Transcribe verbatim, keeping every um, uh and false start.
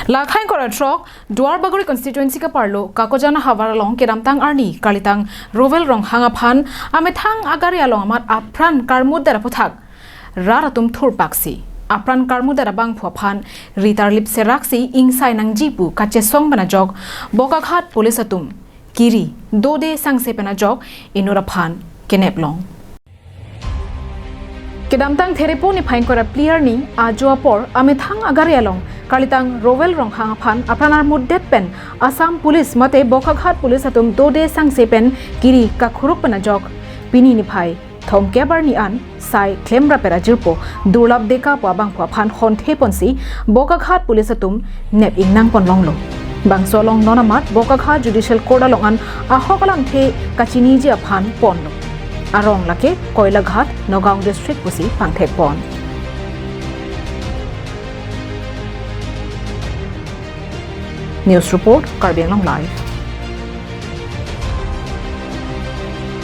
Lakhai kora throk Duarbagori constituency kaparlo Kakojan ahavar along kedamtang arni karlitang Rowel Ronghang aphan amethang agari along amat apran karmutdet aputhak rat atum thurpaksi apran karmutdet abangphu aphan ritar lip seraksi ingsai nangji pu kachesong pen ajok Bokaghat police atum kiri dode sangse pen ajok inut aphan kenep long. Kedamtang Therepo niphai kora phli arni ajo apor amethang agari along karlitang Rowel Ronghang aphan apran armutdet pen Assam Police mate Bokaghat Police atum dode sangse pen kiri kakhuruk pen ajok pini niphai thomkep arni an sai klemrap pen ajirpo Durlab Deka pu abangphu aphan honthe ponsi Bokaghat Police atum nep ingnang pon longlo. Bangso along non amat Bokaghat Judicial Court along an ahok alamthe kachiniji aphan ponlo. Arong lake Koilaghat, Nagaon District pusi pangthek pon. News report, Karbi Anglong Live.